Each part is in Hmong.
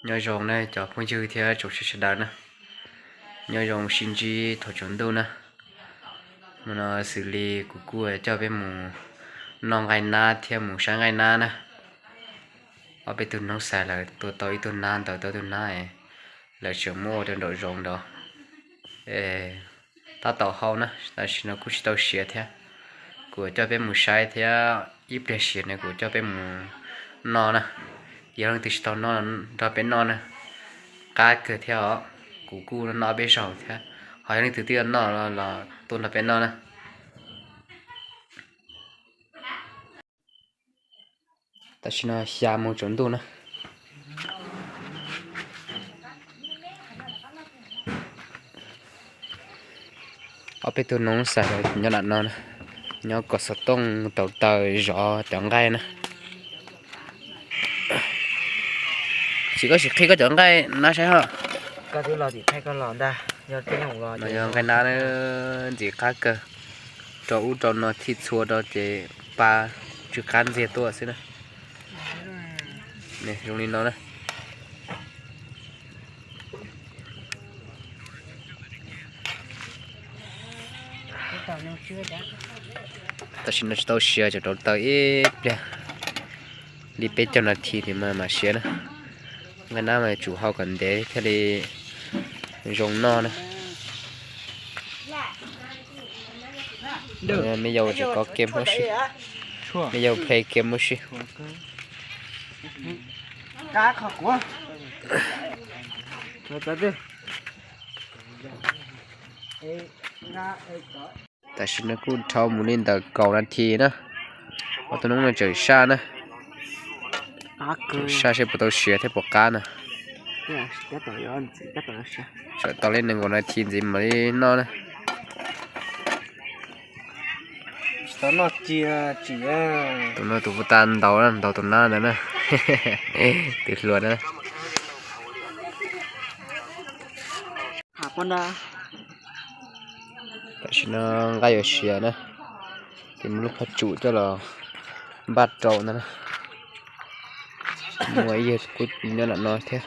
Nyob zoo na cov phooj ywg thiab tsoom saib sawv daws na. Nyob zoo sib ntsib thaum tsaus ntuj na. Hmo no xws li kuv kuj coj peb mus noj nqaij nab thiab mus saib nqaij nab na. Ob peb tug noob xais lawv tua tau ib tug nab, ntaus tau ib tug nab, lawv tseem muab ua rau nraum zoov nrad. Tab tom hau na, tam sim no kuj tsis tau siav thiab. Kuv coj peb mus saib thiab ib pliag siav no kuv coj peb mus noj na. Yog leej twg tsis tau noj nrog peb noj na, qab kawg thiab os. Kuv kuj noj peb zaug thiab, ho yog leej twg twb noj los tuaj nrog peb noj na. Tam sim no xya moo tsaus ntuj na. Ob peb tug noob xais nyob nram no na, nyob kom xov tooj taus taws zov cov nqaij na. Sim koj sim qhib koj cov nqaij nab saib ho. No yog nqaij nab ntxim qab kawg, rau ub rau no thij txhua rau ces pa tsw qab ntxiag tuaj xwb na. Zoo li no na. Tam sim no tsis tau siav, tsam rau taws ib pliag li peb caug nas this tias mas mam siav na. Nqaij nab mas tsum hau kom ntev thiaj li zoo noj na. Me yau tseem kov kem huab si, me yau play kem huab si. Tam sim no kuj dhau mus li ntawm kaum nas this na, ob tug noob no tseem saj na. Saj seb puas tau siav thiab puas qab na. Tsam tau li nees nkaum nas this ntxiv mam li noj na. Tus no tus puag ta ntaus, ntaus tus nab ntawd na. Tus hluas na. Tam sim no nqaij yuav siav na, ces muaj lub phaj tsum coj los npaj rau ntawd na. Muaj ib yawg kuj nyob nram no thiab.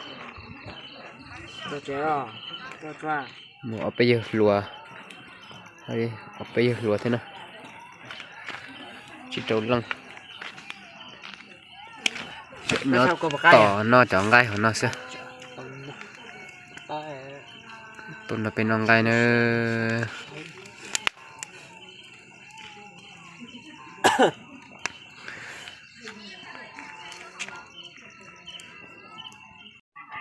Muaj ob peb yawg hluas, ob peb yawg hluas thiab na. Tsib rau leej. Nyob tom noj cov nqaij hauv no xwb. Tuaj nrog peb noj nqaij na.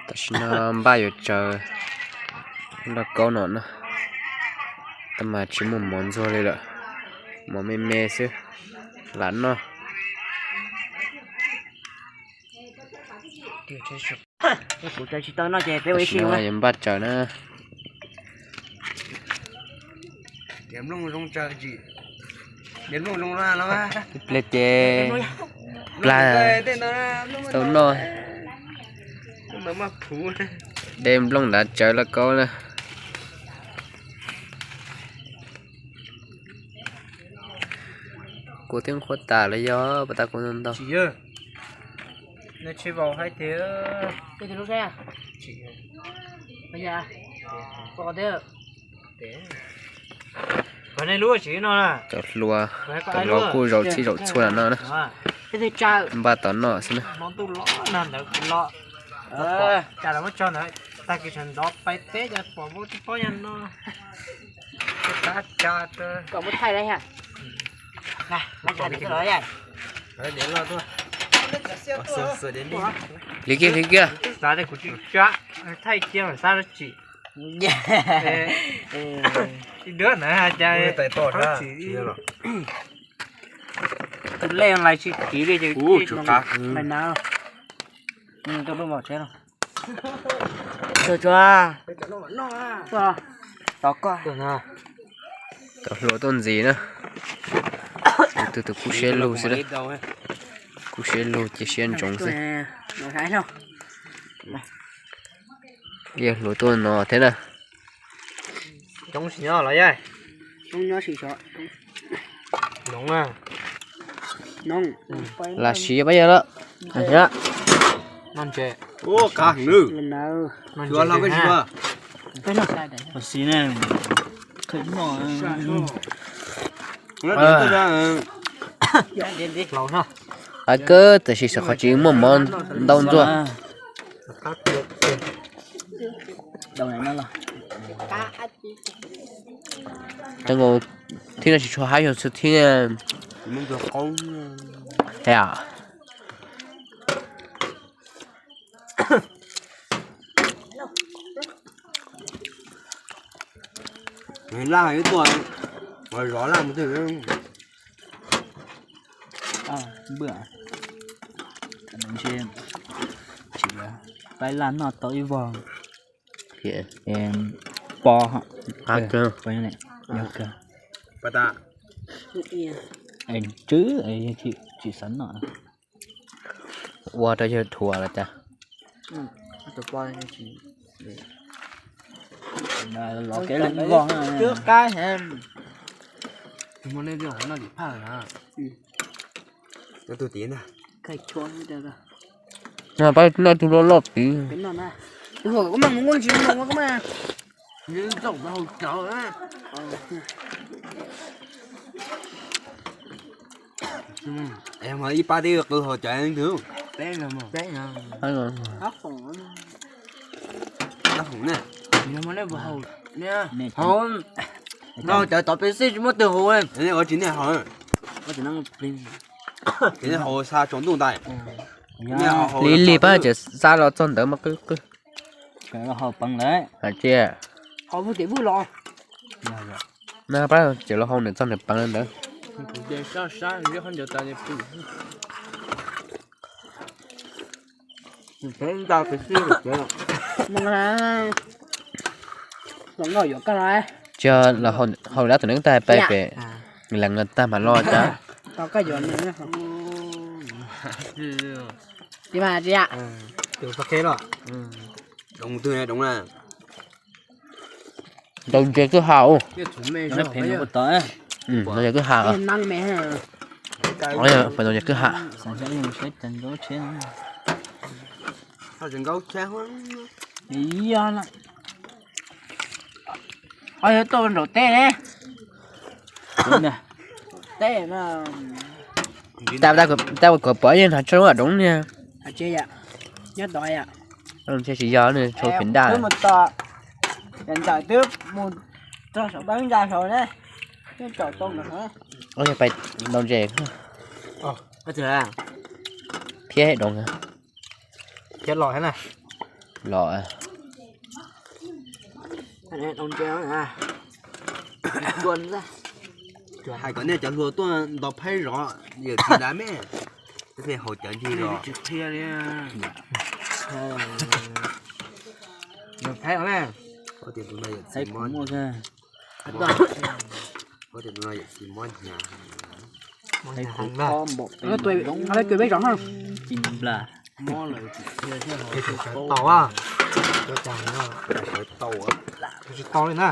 Tam sim no npaj yuav tsaws lauj kaub no na, tab mas tsis muaj mov ntxuag li lawm, mov me me xwb, lam noj. Tam sim no yuav npaj tsaws na. Ib pliag ces plag tau noj. De nplooj nrad tsawv lauj kaub na. Kuv twb nqhuab tas lawm yog pas tas kuv ntau. Cov hluas, cov hluas kuj zaum txhij zaum txhua no na. Npaj tom noj xwb na. Hliv kiag, hliv kiag. Thaij cia mas xav dab tsi? Ib duab ntawd cas tus lej lais tsis kiv li ces tsw qab. Tau hluas tuaj ntxiv na. Tus tus kub siab lug xwb na. Kub siab lug cia siab ntsoov xwb. Yawg hluas tuaj no thiab na. Lam siv pab yawg lawm. Ua qab heev lawm. Xyuas hlo koj tsis xyuas. Qab kawg, tab sis xyov qhov tsis muaj mov ntau ntxuaj. Tib no tsis tshua haib yog xwb thiab. Laj ib tuaj, zov laj mus twg. Npaj laj noj tau ib vog. Pos, tswb, tsis xav noj. Ua rau yawg thuam los cas. Los kev ib vog. Pab noj tus loj loj tid. Ib pab twb qw haus cawv ntag. Haus cawv tod peb xij tsis muaj twg haus. Ua tsis nej haus. Ces nej haus xa tsaus ntuj ntais. Lig lig pab ces xa los txog ntawd mas qw qw. Haus peev lawm. Hais tias no pab ces los haus nws txog nws peev ntawd. Tsis los haus dab tus neeb tag pais pem lees tag mam los cas. Ntaus ntses kwj ha. Ntaus ntses kwj ha. Ntaus ntses kwj ha. Yog tuaj nraum teb ne. Tab ua kom pom yeej hnav tsau doov niag. Nyob tod yom. Ntshe tsis yog, tsau pem daj. Ntawm twb mus txog saum npab ntsa saud ne. Pais ntaus ntses. Thiab doov. Thiab los na. Los. Hais kom nej cov hluas tuaj nto phaib zov yawm txiv dav me. Peb thiaj haus cawv ncig zos. Phaib os. Pab tias tus no yawm txiv mob, pab tias tus no yawm txiv mob hnyav. Peb zov na. Tsis tau, tsis tau li na.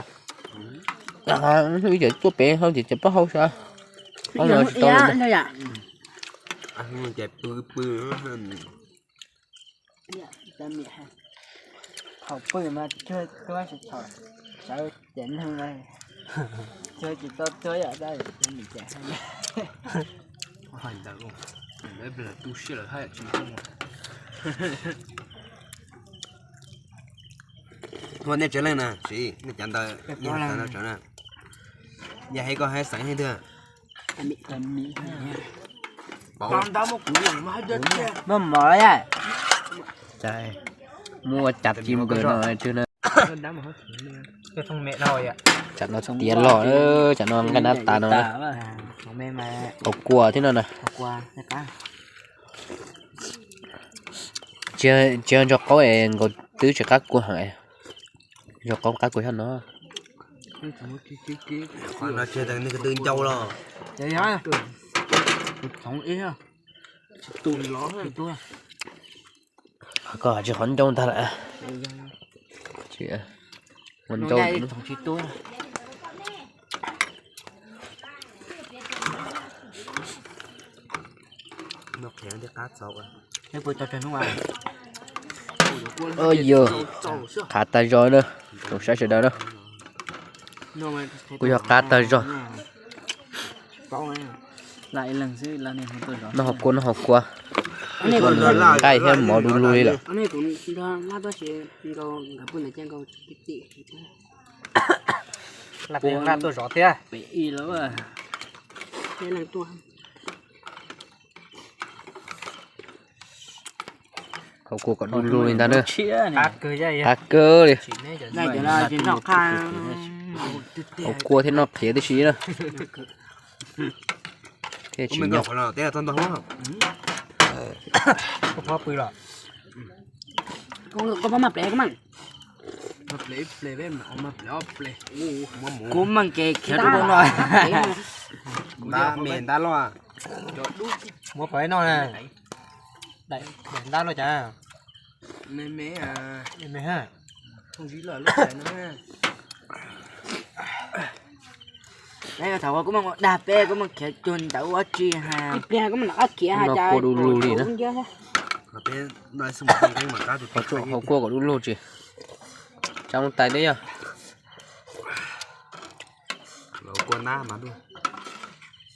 Ib cov tuaj pem hau ces cov pab hau sav. Tsis tau li. Ces pw pw. Thaum pw mas cuag tuab tsis thaum sawv ces neeg, cuag tsis tau tuab yom, tab sis nim ces hais ntawd, lawv tu siab lawm haj yam tsis zoo. Ua nej tsev leej na, siv nej cov ntawd, nej cov ntawd tsawv na. Yog hais koj hais xeem hais twg. Muaj mov los yom. Muaj ua cas tim npws no tsw na. Tsam no tiav los, tsam no nqaij nab tas no. Qaum kua thiab no na. Tsis ntso qaub es nkaus twb tsis qab kua heev. Ntso qaub qab kua xyov no. Qhov no tsis tas nws twb ncau los. Koj tsis qhov ncau ntag lawm. Ncau. Noj qhiav thiaj qab txaus. Yog qab tag zog na, tsoom saib sawv daws na. Kuj yog qab tag zog. Noj hauv kua, noj hauv kua. Nqaij thiab mov du lug li lawm. Hauv kua kom du lug li ntag na. Qab kawg li. Hauv kua thiab noj qhiav tib si na. Thiab tsis nyob. Kuv meej ces khiav rau no. Ntab me ntab loj. Muab pov no na. Daim ntab loj cas. Me me ha. Thaum kuv meej ua dag peb kuv meej khiav cuag ntawd ua tsi ha. Ib pliag kuv meej noj qab khiav ha. Noj cas kua du lug li na. Hauv kua kom du lug tsis tsaa tais twb yog. Los kua nab mas,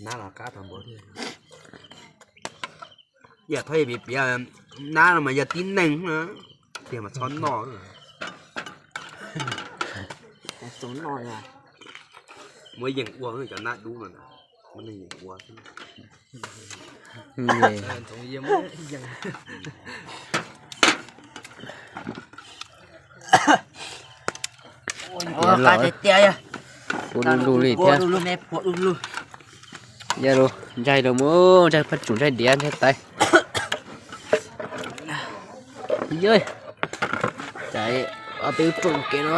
nab los qab tau npaum thiab. Yam thov yam piav piav, nab no mas yog tib neeg na, tiag mas txhob noj. Muab yeej ua cov nab dub no, muab yeej ua. Tiag tiag, kua du lug li thiab. Yog lug ntsaig rau mus, ntsaig phaj tsum, ntsaig diav, ntsaig tais. Yog, cas ob peb lub rooj kev no.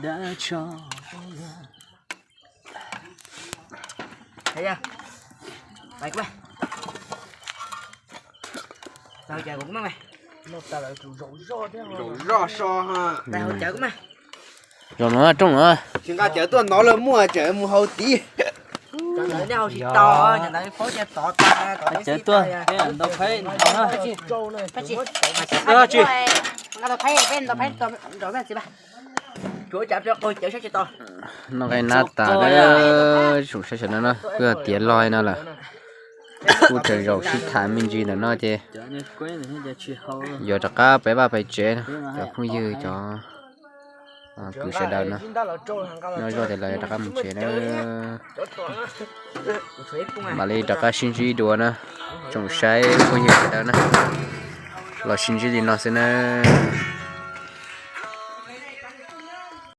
Zaum zog so. Zaum no rooj no. Tsis nqa cawv tuaj nov lawm muaj tseem mus hauv tid. Cawv tuaj, ntau phaib no. Noj nqaij nab tas na, tsoom saib sawv daws no kuj yog tiav log no lawm. Kuj tsaws zaum sib tham me ntsis ntawm no ces yuav rov qab pais vaj pais tsev, cov phooj ywg cov kwv sawv daws no, nyob zoj ces lawv rov qab mus tsev na. Mam li rov qab sib ntsib dua na, tsoom saib phooj ywg sawv daws na, los sib ntsib li no xwb na.